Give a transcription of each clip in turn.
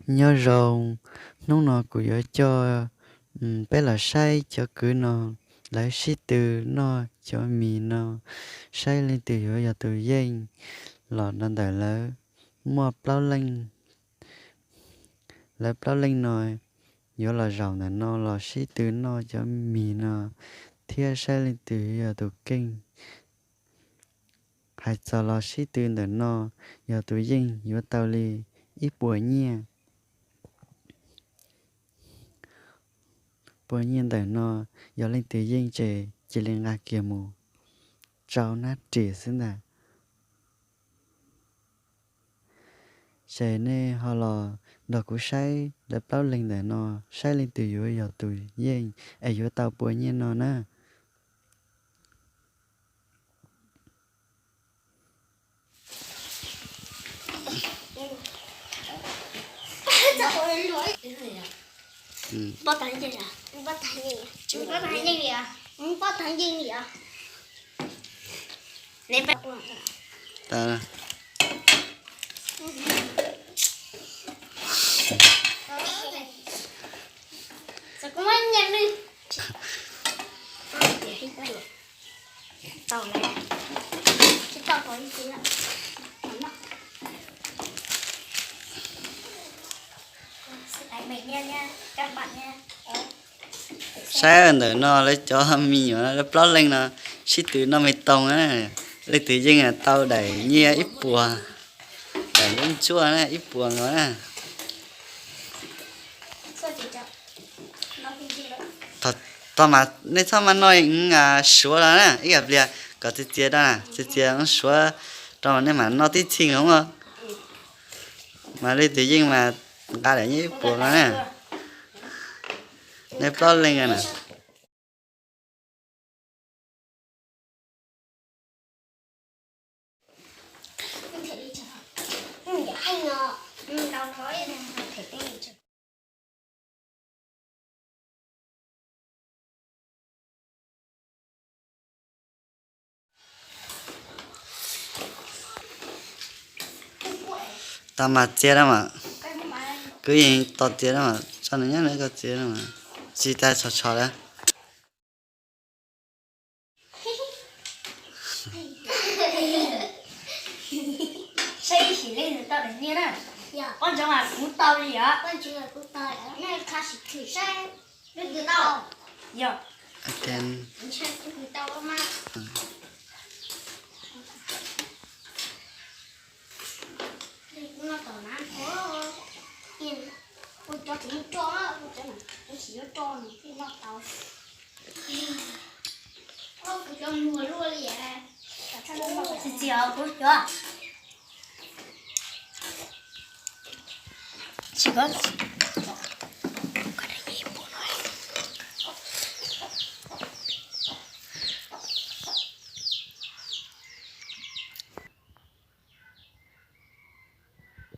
Nyob zoo, hnub no kuv yuav coj peb los saib cov kwv no lawv sib tw noj cov mis no, saib leej twg yuav yog tus yeej los no ntawm lawv muaj plaub leej. Lawv plaub leej no yuav los zaum ntawm no los sib tw noj cov mis no thiab saib leej twg yog tus keej. Hais txog los sib tw ntawm no, yog tus yeej yuav tau li ib puas nyiaj. Puas nyiaj ntawm no, yog leej twg yeej ces cia li nqa kiag mus rau nab ris xwb ntag. Ces nej ho los nrog kuv saib lawv plaub leeg ntawm no, saib leej twg yuav yog tus yeej es yuav tau puas nyiaj no na. Saib ntawm no lawv cov me nyuam lawv plaub leeg no sib tw noj me toog na, leej twg yeej tau daim nyiaj ib puas, daim nyiaj ntsuab na ib puas nkaus na. Nej txhob mas noj suav los na, ib yam pliag kom txias txias rau na, txias txias suav rau mas nej mam noj tib txhij nkaus. Mas leej twg yeej mas nqa daim nyiaj ib puas no na. Nej plaub leeg na. Tau mas txiav na mas, kuv yeej tos txiav na mas, tso nws nyob nws koj txiav na mas, tsis tas tshos tshos lawm. Saib ib sim leej twg tau daim nyiaj na. Pob ntsoov mas kuv tau li os. Txiav, kuv cov.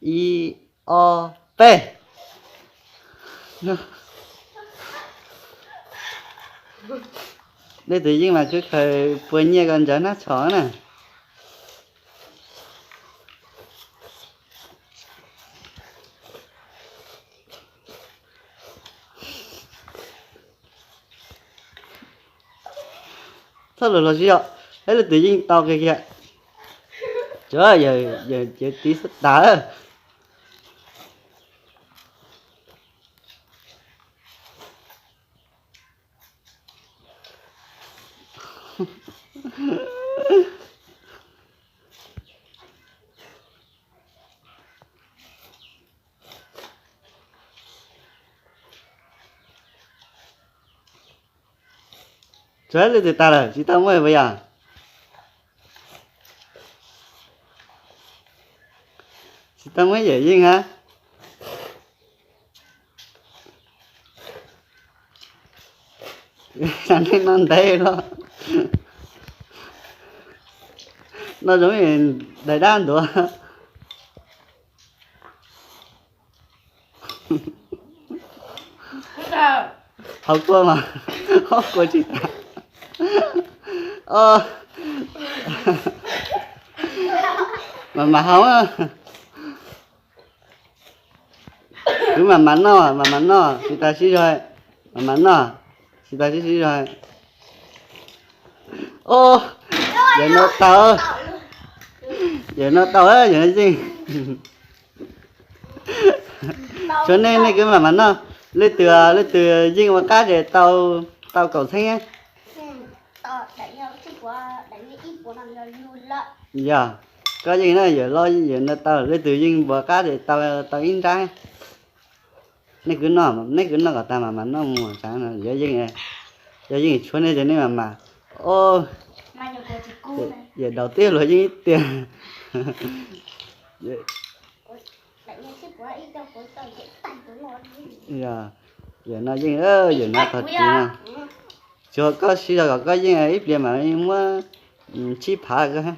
Ib, ob, peb. Nej tus yeej mas khwv khaws puas nyiaj ko ntsawv hnab tshos na. Txhob lus los tsis yog, ib leej twg yeej tau kiag kiag. Cov yawg cev tiv xwb tas. Tsuav leej twg tas lawm tsis tau muaj puas yog? Tsis tau muaj yawm yeej hab. Xav nej noj ntev los, noj zoo daim dab ntuav. Hauv kua mas, hauv kua tsis tas. Mas mas hauv. Wb mam mam noj, mam mam noj, tsis tas sib zog, mam mam noj, tsis tas sib sib zog. Os, yawm no tau, yawm no tau, yawm no yeej. Tshuav nej, nej kuj mam mam noj. Leej twg, leej twg yeej ua qab ces tau, tau kaum txheeb. Yog, koj yeej na, yawm no tau, leej twg yeej npua qab ces tau, tau ib nrab. Nej kuj noj, nej kuj noj kom tag mam mam noj mus, tsam no yog yeej, yog yeej tshuav nej ces nej mam mam. Os, yawm daus tib luag yeej ib tiag. Yog, yawm no yeej, yawm no tog tis no. Tsuas koj sib zog kom koj yeej ib pliag mas muab tsib phav koj.